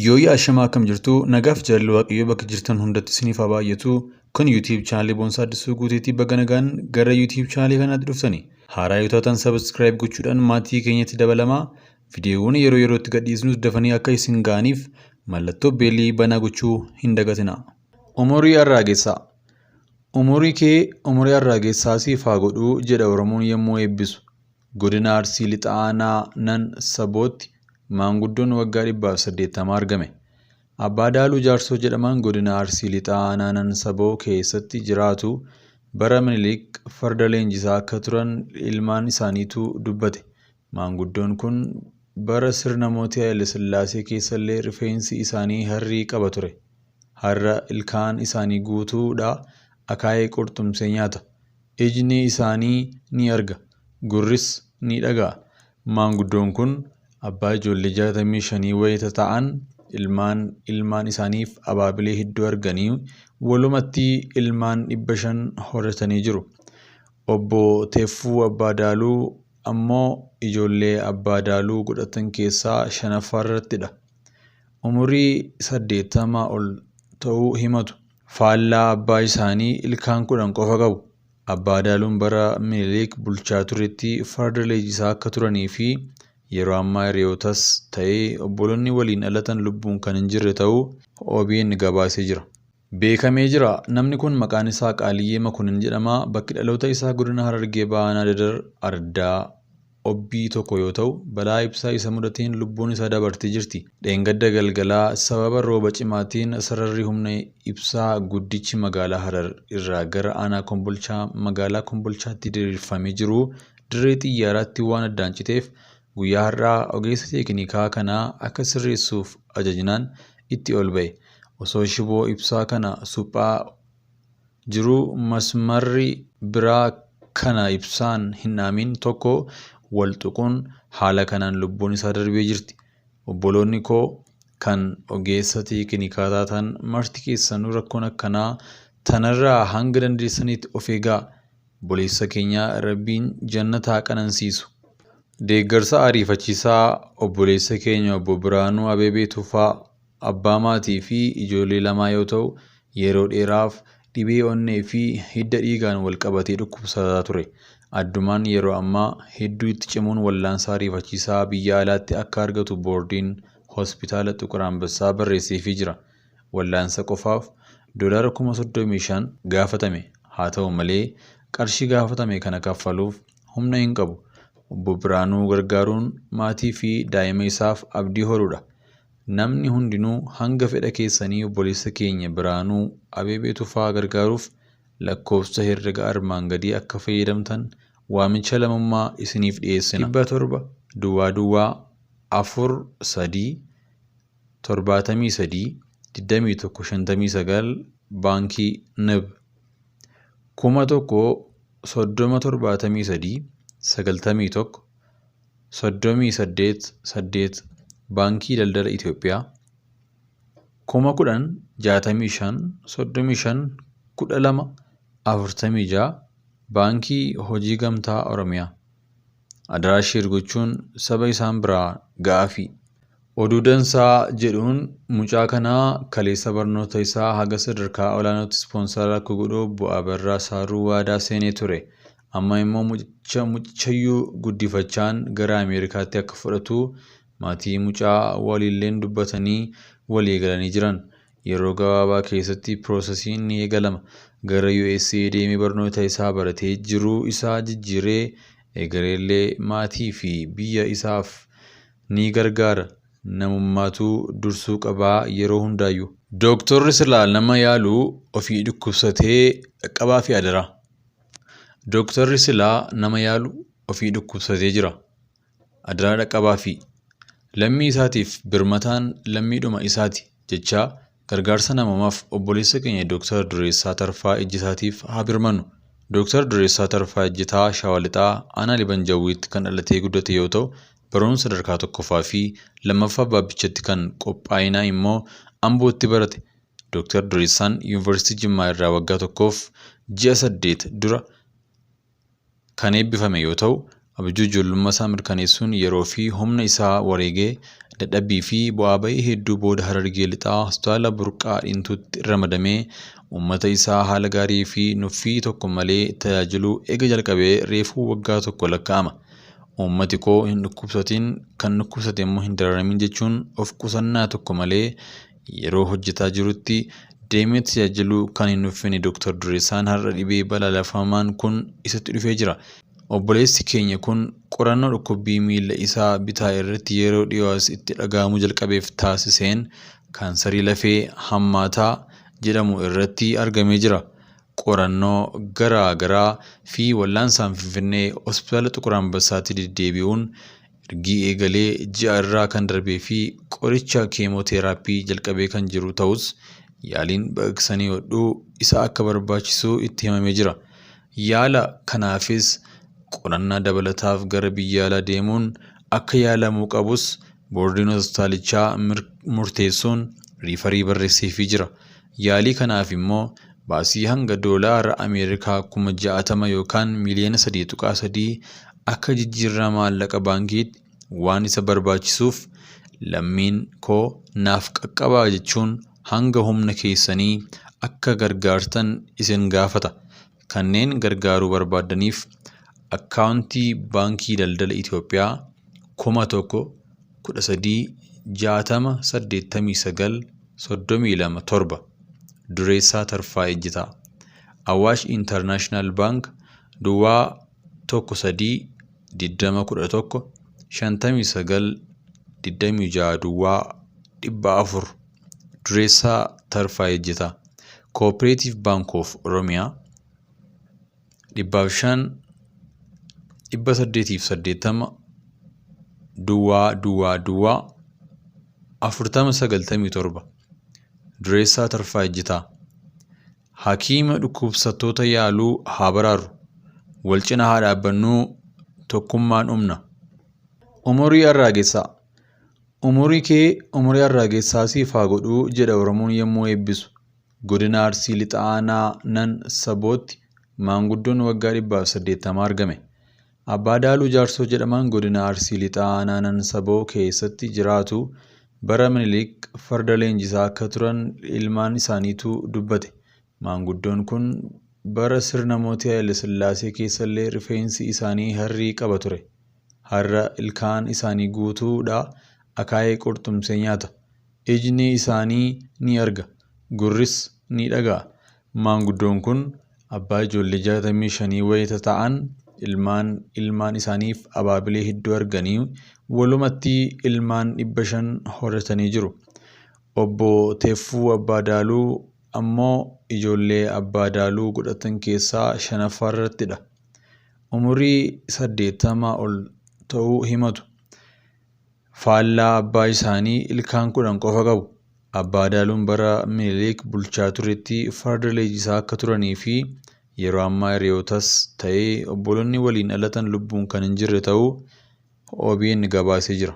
Yooyyaa ashamaa, akkam jirtu? Nagaaf jaalalli Waaqayyoo bakka jirtan hundatti isiniif haa baay'atu. Kun YouTube chaanalii Boonsaa Addisuu Guuteetii. Baga nagaan gara YouTube chaanalii kanaatti dhuftani. Haaraa yoo taatan subscribe gochuudhaan maatii keenyatti dabalamaa. Viidiyoowwan yeroo yerootti gadhiisnus dafanii akka isin ga'aniif mallattoo beelii banaa gochuu hin dagatina. Umurii arraagessaa. Umurii kee umurii arraagessaa siif haa godhuu jedha Oromoon yommuu eebbisu. Godina Arsii Lixa Aanaa Nan Sabootti maanguddoon waggaa 180 argame. Abbaa Daaluu Jaarsoo jedhaman godina Arsii Lixaa Aanaa Nan Saboo keessatti jiraatu. Bara Minilik farda leenjisaa akka turan ilmaan isaaniitu dubbate. Maanguddoon kun bara sirna mootii Hayilasillaasee keessallee rifeensi isaanii harrii qaba ture. Har'a ilkaan isaanii guutuudha, akaayee qurxumsee nyaata. Ijni isaanii ni arga, gurris ni dhaga'a. Maanguddoon kun abbaa ijoollee 65 wayita ta'an, ilmaan ilmaan isaaniif abaabilee hedduu arganii walumatti ilmaan 500 horatanii jiru. Obbo Teeffuu Abbaa Daaluu ammoo ijoollee Abbaa Daaluu godhatan keessaa shanaffaa irrattidha. Umurii 80 ol ta'uu himatu. Faallaa abbaa isaanii ilkaan 10 qofa qabu. Abbaa Daaluun bara Minilik bulchaa turetti farda leenjisaa akka turanii fi yeroo ammaa hiriyootas ta'ee obboloonni waliin dhalatan lubbuun kan hin jirre ta'uu OBN gabaasee jira. Beekamee jira. Namni kun maqaan isaa Qaaliyyee Makonin jedhama. Bakki dhaloota isaa godina Harargee Bahaa Aanaa Dadar Ardaa Obbii tokko yoo ta'u, balaa ibsaa isa mudateen lubbuun isaa dabartee jirti. Dheengadda galgalaa sababa rooba cimaatiin sararri humna ibsaa guddichi magaalaa Harar irraa gara aanaa Kombolchaa magaalaa Kombolchaatti diriirfamee jiru dirree xiyyaaraatti waan addaan citeef, guyyaa har'aa ogeessa teekinikaa kana akka sirreessuuf ajajnaan itti ol ba'e. Osoo shiboo ibsaa kana suphaa jiruu masmarri biraa kana ibsaan hin dhaamin tokko wal tuquun haala kanaan lubbuun isaa darbee jirti. Obboloonni koo kan ogeessa teekinikaa taatan marti keessanuu rakkoon akkanaa tanarraa hanga dandeessanitti of eegaa. Obboleessa keenya Rabbiin jannata haa qanansiisu. Deeggarsa ariifachiisaa obboleessa keenya obbo Biraanuu Abeebee Tufaa abbaa maatii fi ijoollee lamaa yoo ta'u, yeroo dheeraaf dhibee onnee fi hidda dhiigaan wal qabatee dhukkubsataa ture. Addumaan yeroo ammaa hedduu itti cimuun wallaansa ariifachiisaa biyya alaatti akka argatu boordiin Hospitaala Xuqur Ambassaa barreesseefii jira. Wallaansa qofaaf doolaara 35,000 gaafatame. Haa ta'u malee qarshii gaafatame kana kaffaluuf humna hin qabu. Obbo Biraanuu gargaaruun maatii fi daa'ima isaaf abdii horuudha. Namni hundinuu hanga fedha keessanii obboleessa keenya Biraanuu Abeebee Tufaa gargaaruuf lakkoofsa herrega armaan gadii akka fayyadamtan waamicha lamummaa isiniif dhiyeessina. 700 duwwaa duwwaa 4 3 73 21 59 Baankii Nib 1000 30 73 91 38 8 Baankii Daldala Itoophiyaa 10,000 65 35 12 46 Baankii Hojii Gamtaa Oromiyaa. Adaraa share gochuun saba isaan biraa ga'aafii. Oduu dansaa jedhuun mucaa kanaa kaleessa barnoota isaa haga sadarkaa olaanootti ispoonsara akka godhu obbo Abarraa Saaruu waadaa seenee ture. Amma immoo mucicha mucichayyuu guddifachaan gara Ameerikaatti akka fudhatu maatii mucaa waliilleen dubbatanii walii galanii jiran. Yeroo gabaabaa keessatti piroosesiin ni eegalama. Gara USA deemee barnoota isaa baratee jiruu isaa jijjiiree egereellee maatii fi biyya isaaf ni gargaara. Namummaatu dursuu qabaa yeroo hundaayyuu. Dooktorri silaa nama yaalu ofii dhukkubsatee dhaqqabaafii adaraa. Dooktarri silaa nama yaalu ofii dhukkubsatee jira. Adaraa dhaqqabaafii. Lammii isaatiif birmataan lammiidhuma isaati jechaa gargaarsa namoomaaf obboleessa keenya Dooktar Dureessaa Tarfaa Ejjetaatiif haa birmannu. Dooktar Dureessaa Tarfaa Ejjetaa Shawaa Lixaa Aanaa Liban Jawwiitti kan dhalatee guddate yoo ta'u, barumsa sadarkaa tokkoffaa fi lammaffaa Baabbichatti kan qophaa'inaa immoo Ambootti barate. Dooktar Dureessaan Yuunivarsiitii Jimmaa irraa waggaa tokkoof ji'a 8 dura kan eebbifame yoo ta'u, Abjuu ijoollummaa isaa mirkaneessuun yeroo fi humna isaa wareegee dadhabbii fi bu'aa ba'ii hedduu booda Harargee Lixaa Hospitaala Burqaa Dhintuutti ramadamee uummata isaa haala gaarii fi nuffii tokko malee tajaajiluu eega jalqabee reefuu waggaa tokko lakkaa'ama. Uummati koo hin dhukkubsatin, kan dhukkubsate immoo hin dararamin jechuun of qusannaa tokko malee yeroo hojjetaa jirutti deemee tajaajiluu kan hin nuffine Dr. Dureessaan har'a dhibee balaafamaan kun isatti dhufee jira. Obboleessi keenya kun qorannoo dhukkubbii miila isaa bitaa irratti yeroo dhiyoo as itti dhaga'amuu jalqabeef taasiseen kaansarii lafee hammaataa jedhamu irratti argamee jira. Qorannoo garaa garaa fi wallaansaan Finfinnee Hospitaala Xuqur Ambassaatti deddeebi'uun ergii eegalee ji'a irraa kan darbee fi qoricha keemooteeraappii jalqabee kan jiru ta'us yaaliin baqaqsanii hodhuu isa akka barbaachisu itti himamee jira. Yaala kanaafis qorannaa dabalataaf gara biyya alaa deemuun akka yaalamuu qabus boordiin hospitaalichaa murteessuun riifarii barreesseefii jira. Yaalii kanaaf immoo baasii hanga doolaara Ameerikaa 60,000 yookaan miiliyoona 3.3 akka jijjiirraa maallaqa baankiitti waan isa barbaachisuuf lammiin koo naaf qaqqabaa jechuun hanga humna keessanii akka gargaartan isin gaafata. Kanneen gargaaruu barbaaddaniif akkaawuntii Baankii Daldala Itoophiyaa 1000 13 60 89 32 7 Dureessaa Tarfaa Ejjetaa. Awaash Intarnaashinaal Baank Duwwaa 1 3 20 11 59 26 Duwwaa 400 Dureessaa Tarfaa Ejjetaa. Cooperative Bank of Oromiyaa 105 880 Duwwaa Duwwaa Duwwaa 40 97 Dureessaa Tarfaa Ejjetaa. Hakiima dhukkubsattoota yaaluu haa baraarru. Wal cina haa dhaabbannuu, tokkummaan humna. Umurii Arraagessaa. Umurii kee umurii arraagessaa siif haa godhu jedha Oromoon yommuu eebbisu. Godina Arsii Lixa Aanaa Nan Sabootti maanguddoon waggaa 180 argame. Abbaa Daaluu Jaarsoo jedhaman godina Arsii Lixaa Aanaa Nan Saboo keessatti jiraatu. Bara Minilik farda leenjisaa akka turan ilmaan isaaniitu dubbate. Maanguddoon kun bara sirna mootii Hayilasillaasee keessallee rifeensi isaanii harrii qaba ture. Har'a ilkaan isaanii guutuudha akaayee qurxumsee nyaata. Ijni isaanii ni arga, gurris ni dhaga'a. Maanguddoon kun abbaa ijoollee 65 wayita ta'an ilmaan ilmaan isaaniif abaabilee hedduu arganii walumatti ilmaan 500 horatanii jiru. Obbo Teeffuu Abbaa Daaluu ammoo ijoollee Abbaa Daaluu godhatan keessaa shanaffaarrattidha. Umurii 80 ol ta'uu himatu. Faallaa abbaa isaanii ilkaan 10 qofa qabu. Abbaa Daaluun bara Minilik bulchaa turetti farda leenjisaa akka turanii fi yeroo ammaa hiriyootas ta'ee obboloonni waliin dhalatan lubbuun kan hin jirre ta'uu OBN gabaasee jira.